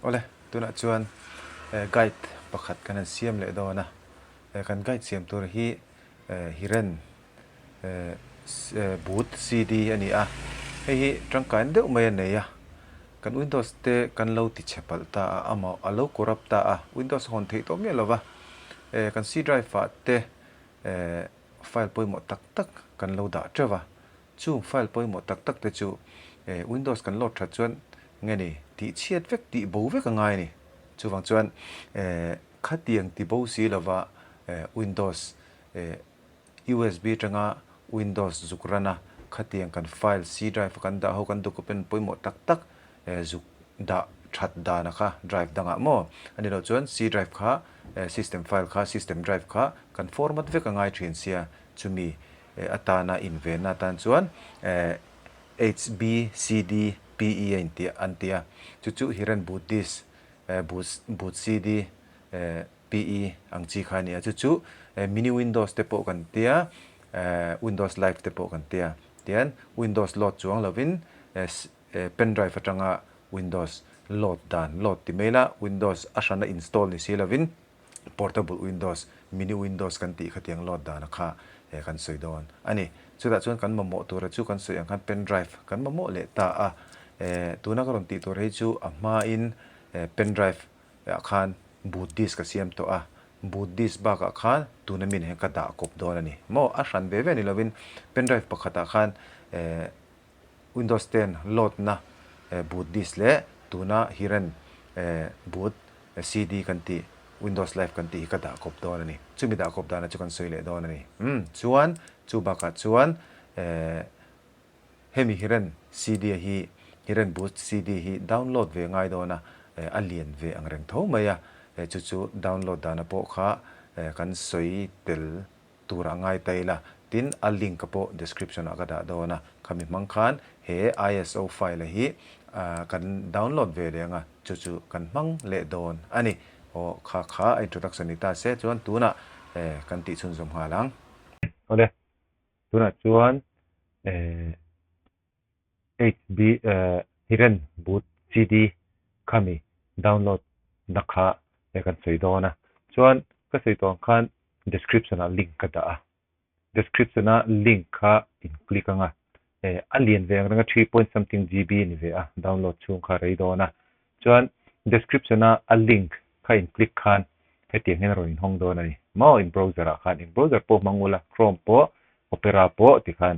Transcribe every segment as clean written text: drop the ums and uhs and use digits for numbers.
Awle, tunah chuan guide pakhat kan han siam leh dawn a, kan guide siam tur hi Hiren boot CD a ni a, hei hi tangkaina deuh mai a nei a, kan Windows te kan lo ti chhe palh ta a, amah a lo corrupt ta a, Windows a hawn theih tawh miah lo va, kan C drive ah te file pawimawh tak tak kan lo dah teuh a, Chung file pawimawh tak tak te chu Windows kan load that chuan nge ni tih chhiat vek tih bo vek a ngai a ni. Chuvang chuan khatiang ti bo si lova Windows USB atanga Windows zuk ran a khatiang kan file C drive a kan dah ho kan document pawimawh tak tak zuk dah that dan a kha drive dangah maw a ni loh chuan C drive kha system file kha system drive kha kan format vek a ngai thin sia chumi atana invenna atan chuan HBCDPE a inti an ti a, chu chu Hiren Buddhist Boot CD PE ang chi kha a ni a, chu chu Mini Windows te pawh kan ti a, Windows Live te pawh kan ti a, tihian Windows load chuang lovin pen drive atanga Windows load dan load ti mai la, Windows a hrana install ni si lovin Portable Windows, Mini Windows kan tih khatiang load dana kha kan sawi dawn a ni. Chutah chuan kan mamawh tura chu kan sawi ang khan pen drive kan mamawh leh ta a. Tuna ka rawn tih tur hei chu a hmain pen drive ah khan boot disk a siam tawh a. Boot disk bakah khan tuna min hian ka dah kawp dawn a ni. Maw a hran ve ve ni lovin pen drive pakhatah khan Windows 10 load na boot disk leh tuna Hiren boot CD kan tih Windows Live kan tih hi ka dah kawp dawn a ni. Chumi dah kawp dana chu kan sawi leh dawn a ni. Umm chuan chu bakah chuan hemi Hiren CD hi Hiren boot CD hi download ve ngai dawn a, a lian ve ang reng tho mai a, chu chu download dana pawh kha kan sawi tel tur a ngai ta ila, tin a link a pawh description ah ka dah dawn a, khami hmang khan he ISO file a hi kan download ve leh ang a, chu chu kan hmang leh dawn a ni. Aw kha kha a introduction ni ta se chuan tunah kan tih chhunzawm nghal ang. Awle, tunah chuan HB Hiren Boot CD khami download na kha kan sawi dawn a, chuan ka sawi tawh ang khan description ah link ka dah a, description a link kha in click ang a, a lian ve ang reng a 3 point something GB a ni ve a download chhung kha rei dawn a, chuan description a a link kha in click khan hetiang hian a rawn inhawng dawn a ni maw in browser ah khan eng browser pawh hmang ula chrome pawh opera pawh tikhan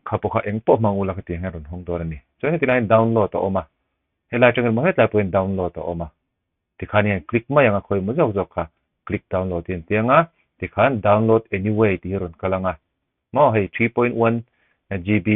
kha pawh kha eng pawh hmang ula khatiang hian a rawn hawng dawn a ni chuan heti laiin download a awm a helai atangin maw hetlai pawhin download a awm a tikhan hian click mai ang a khawi maw zawk zawk kha click download hi an ti ang a tikhan download anyway tih hi a rawn kal ang a Maw hei 3.1 GB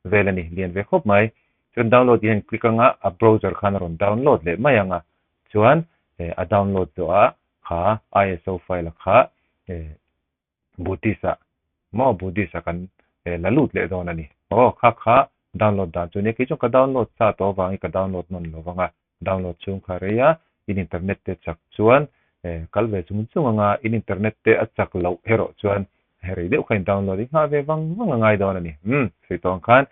vel a ni, lian ve khawp mai. Chuan download hian click anga a browser khan a rawn download leh mai ang a, chuan a download zawh ah kha ISO file a kha Buddhist ah maw Buddhist ah kan la lut leh dawn a ni. Aw kha kha download dan chu nia, kei chuan ka download sa tawh avangin ka download nawn lo vang a, Download chhung kha rei a, in internet te chak chuan kal ve chung chung anga in internet te a chak loh erawh chuan rei deuh kha in download i nghah ve vang vang a ngai dawn a ni. Umm, sawi tawh ang khan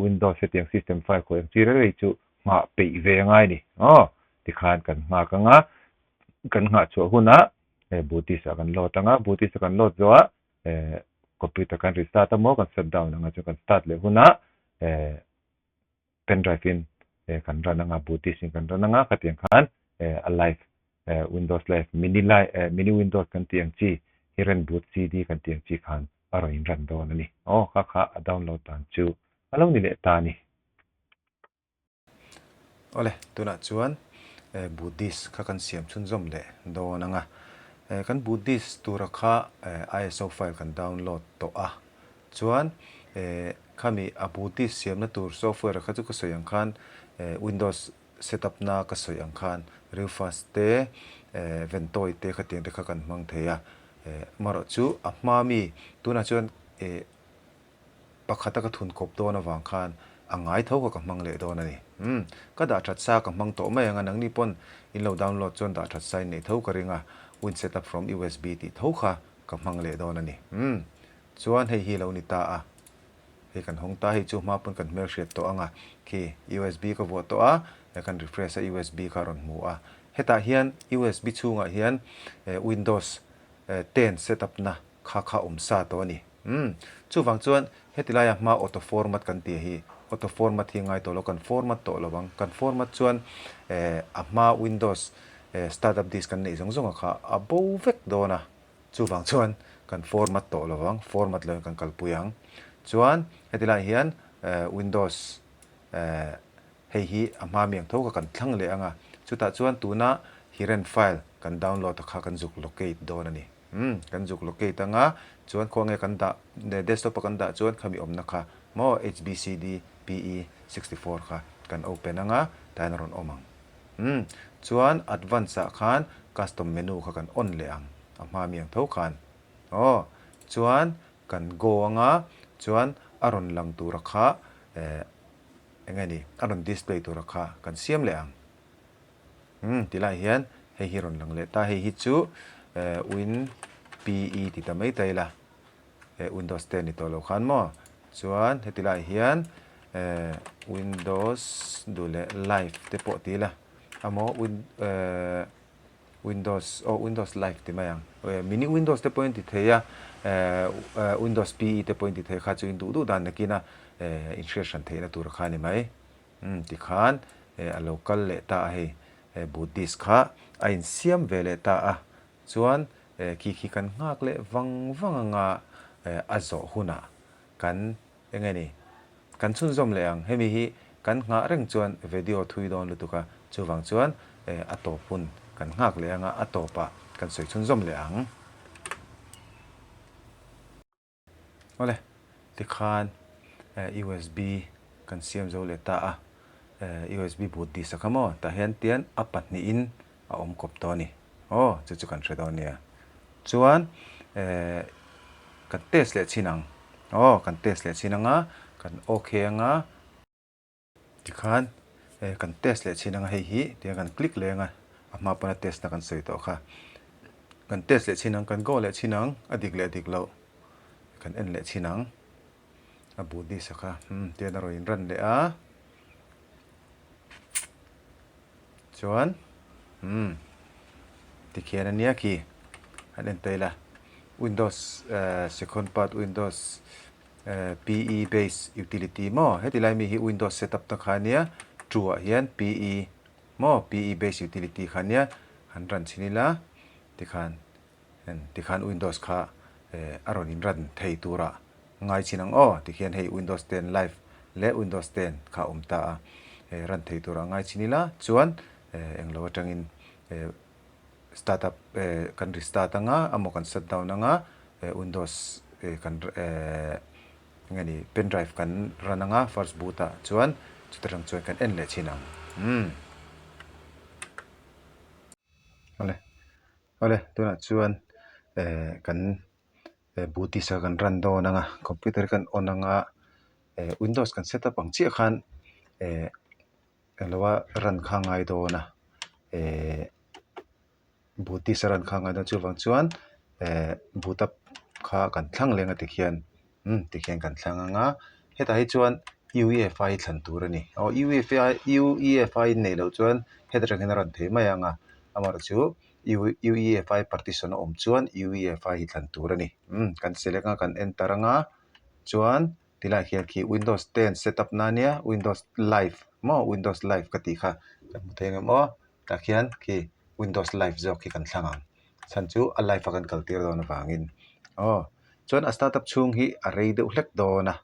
Windows hetiang system file khawi ang chi rei rei chu nghah peih ve a ngai a ni. Aw, tikhan kan nghak anga kan nghah chhuah hunah Bootis ah kan load anga, Bootis a kan load zawhah computer kan restart a maw kan shut down anga chuan kan start leh hunah pen drive in kan run anga boot disk in kan run anga khatiang khan a live windows live mini live mini windows kan tih ang chi hiren boot cd kan tih ang chi khan a rawn in run dawn a ni aw kha kha a download dan chu a lo ni leh ta a ni. Awle tunah chuan boot disk kha kan siam chhunzawm leh dawn anga kan boot disk tura kha ISO file kan download tawh a Chuan khami a booty siamna tur software kha chu ka sawi ang khan Windows setup na ka sawi ang khan Rufus te Ventoy te khatiang te kha kan hmang thei a. Amaherawh chu a hma mi tunah chuan pakhata ka thun kawp dawn avang khan a ngai tho kha ka hmang leh dawn a ni. Umm ka dah that sa ka hmang tawh mai ang a nangni pawn in lo download chuan dah that sa in neih tho ka ring a Win setup from USB tih tho kha ka hmang leh dawn a ni. Umm. Chuan hei hi lo ni ta a, Hei kan hawng ta, hei chu hma pawn kan hmelhriat tawh ang a, khi usb ka vuah tawh a, kan refresh a usb kha a rawn hmu a. Hetah hian usb chhungah hian Windows 10 setup na kha kha awm sa tawh a ni. Umm, chuvang chuan heti laia hma auto format kan tih hi auto format hi ngai tawh lo, kan format tawh lo ang. Kan format chuan a hma Windows startup disk kan neih zawng zawng a kha a bo vek dawn a. Chuvang chuan kan format tawh lo ang, format loin kan kalpui ang. Chuan heti lai hian Windows hei hi a hma miang tho kha kan thlang leh ang a, chutah chuan tuna Hiren file kan download a kha kan zuk locate dawn a ni. Umm, kan zuk locate ang a, chuan khaw nge kan dah, desktop a kan dah chuan khami awmna kha maw HBCD PE 64 kha kan open ang a, tah hian a rawn awm ang. Umm, chuan advance ah khan custom menu kha kan on leh ang, a hma mi ang tho khan. Aw, chuan kan go anga chuan a rawn lang tura kha eh eng nge ni, a rawn display tura kha kan siam leh ang. Umm, ti lai hian hei hi rawn lang leh ta, hei hi chu eh win PE ti ta mai ta ila. eh Windows te ni tawh lo khan maw chuan heti lai hian eh Windows duh leh live te pawh ti ila emaw win eh Windows aw Windows live ti mai ang eh mini Windows te pawhin ti thei a eh Windows PE te pawhin ti thei kha chu in duh duh dan nakin a eh in hriat hran theihna tur kha a ni mai umm tikhan eh a lo kal leh ta a hei eh boot disk kha a insiam ve leh ta a. Chuan khi khi kan nghak leh vang vang anga a zawh hunah kan eng nge ni kan chhunzawm leh ang. Hemi hi kan nghah reng chuan video thui dawn lutuk a, chuvang chuan a tawp hun kan nghak leh anga a tawpah kan sawi chhunzawm leh ang. Awle, tikhan usb kan siam zo leh ta a, usb boot disk a kha maw, tah hian tian a pahnihin a awm kawp tawh a ni. Aw, chu chu kan hre dawn nia. Chuan kan test leh chhin ang. Aw, kan test leh chhin ang a, kan ok ang a. Tikhan kan test leh chhin anga hei hi tiang kan click leh anga a hma pawn a test na kan sawi tawh kha. Kan test leh chhin ang, kan go leh chhin ang, a dik leh dik loh kan en leh chhin ang. A boot ni sak a, umm tian a rawn in run leh a. Chuan umm tikhian ania khi han en ta ila Windows second part Windows PE base utility maw heti lai mi hi windows setup ta kha ania true ah hian PE maw PE base utility kha ania han run chhin ila tikhan tikhan windows kha a rawn in run thei tura ngai chhin ang aw tikhian hei windows 10 live leh windows 10 kha a awm ta a run thei tura ngai chhin ila chuan englo atangin Startup kan restart anga emaw kan shut down anga windows kan enge ni pen drive kan run anga first boot ah chuan chuta tang chuan kan en leh thin ang umm. Awle awle tunah chuan kan boot disk a kan run dawn anga computer kan on anga windows kan set up ang chiah khan Englo a run kha ngai dawn a ehh Buddhist a run kha ngai dawn chuvang chuan ehh Buddha kha kan thlang leng a tikhian umm tikhian kan thlang ang a hetah hi chuan U_F_I thlan tur a ni aw U_F_I U_E_F_I neih loh chuan heta tang hian a run thei mai ang a amaherawhchu U_E_F_I partition a awm chuan U_E_F_I hi thlan tur a ni umm kan select ang a kan enter ang a chuan. Tilai hian khi Windows 10 setup na ania Windows Live maw Windows Live ka tih kha kan hmu thei ang em aw tah khian khi Windows Live zawk khi kan thlang ang chhan chu a live a kan kal tir dawn avangin aw chuan a startup chhung hi a rei deuh hlek dawn a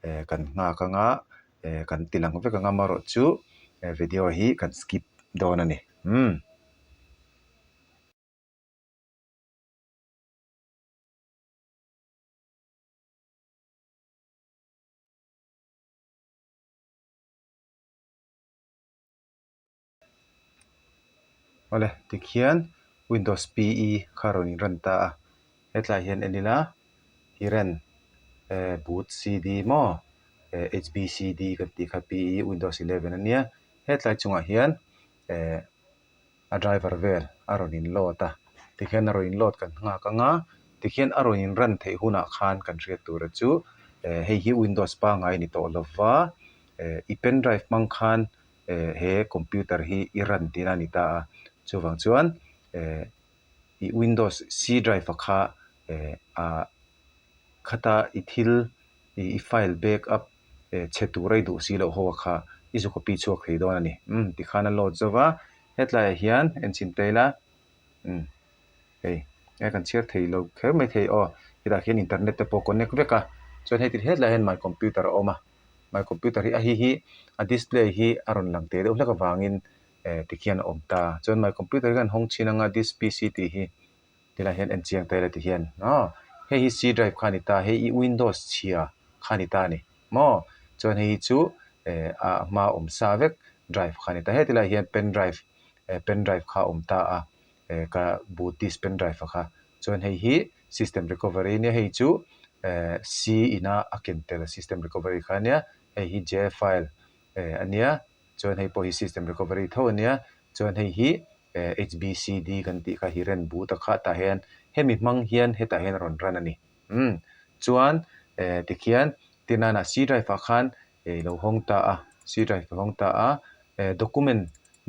eh kan nghak anga eh kan ti lang vek ang amaherawh chu video hi kan skip dawn a ni umm. Awle tikhian Windows PE kha rawn in run ta a hetlai hian en ila Hiren eh boot CD maw eh H_B_C_D kan tih kha PE Windows 11 ania hetlai chungah hian eh. a driver vel a rawn in load a tikhian a rawn in load kan nghak ang a tikhian a rawn in run theih hunah khan kan hriat tur chu Hei hi Windows pangngai a ni tawh lo va, i pen drive hmang khan he computer hi i run tihna a ni ta a. Chuvang chuan i Windows C drive ah kha ah khata i thil i file back up chhe tura i duh si loh ho kha i zu copy chhuak thei dawn a ni. Umm tikhan a load zo va, hetlaiah hian enchhin ta ila umm hei e kan chhiar thei lo kher mai thei aw hetah hian internet te pawh connect vek a chuan heti hetlaiah hian my computer a awm a my computer hi a hi hi a display hi a rawn lang teh deuh hlek avangin eh tikhian a awm ta chuan my computer hi kan hawng chhin anga this P_C tih hi tilai hian en chiang ta ila tihian aw hei hi C drive kha a ni ta hei i windows chhia kha a ni ta a ni maw chuan hei hi chu eh a hma awm sa vek drive kha a ni ta heti lai hian pen drive eh pen drive kha a awm ta a eh ka boot disk pen drive a kha chuan hei hi system recovery ania hei chu eh C ina a ken tel system recovery kha ania hei hi J file eh ania chuan hei pawh hi system recovery tho ania chuan hei hi eh H_B_C_D kan tih kha hiren boot a kha tah hian hemi hmang hian hetah hian a rawn run a ni umm chuan eh tikhian tinana C drive ah khan eh ilo hawng ta a C drive a hawng ta a eh document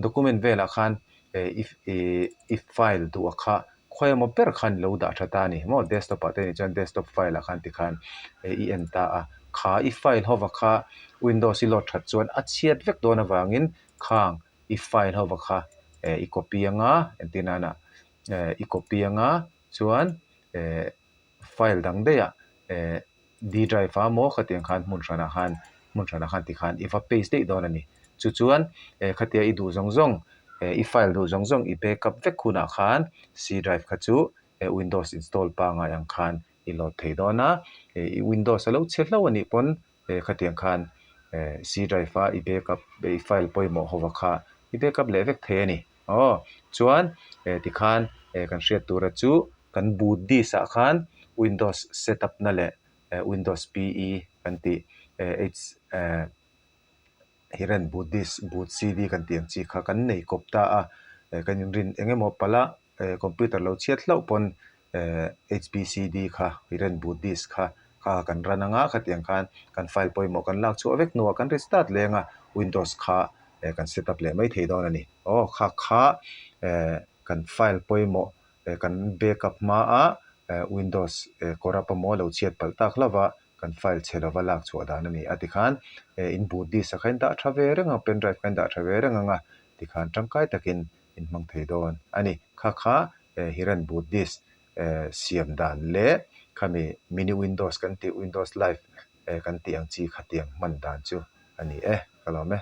document velah khan eh i ih i file duh a kha khawi emaw ber khan ilo dah tha ta a ni maw desktop ah te nih chuan desktop file ah khan tikhan eh i en ta a kha i file ho kha windows i load that chuan a chhiat vek dawn avangin khang i file ho kha eh i copy anga entir nana eh i copy anga chuan eh file dang daih ah eh D drive a maw khatiang khan hmun hranah khan hmun hranah khan tikhan i va paste daih dawn a ni. Chu chuan eh khatia i duh zawng zawng eh i file duh zawng zawng i backup vek hunah khan C drive kha chu eh windows install pangngai ang khan i load thei dawn a, eh i windows a lo chhe hlauh a nih pawn eh khatiang khan eh C drive a i backup i file pawimawh ho kha i backup leh vek thei a ni. Aw chuan eh tikhan eh kan hriat tura chu kan boot disk ah khan windows setup na leh eh windows P_E kan tih eh h eh hiren boot disk boot C_D kan tih ang chi kha kan nei kawp ta a eh kan inrin eng emaw palh a eh computer lo chhiat hlauh pawn eh H_P_C_D kha hiren boot disk kha kha kan run anga khatiang khan kan file pawimawh kan lak chhuah vek hnuah kan restart leng a windows kha eh kan setup leh mai thei dawn a ni aw kha kha eh kan file pawimawh eh kan backup hma a eh windows eh corrupt emaw lo chhiat palh tak hlauh va kan file chhe lova lak chhuah dan a ni a tikhan eh in boot disk ah kha in dah tha ve reng ang pen drive kha in dah tha ve reng ang a tikhan tangkai takin in hmang thei dawn a ni kha kha eh hiren boot disk eh siam dan leh khami mini windows kan tih windows live eh kan tih ang chi khatiang hman dan chu a ni e ka lawm e.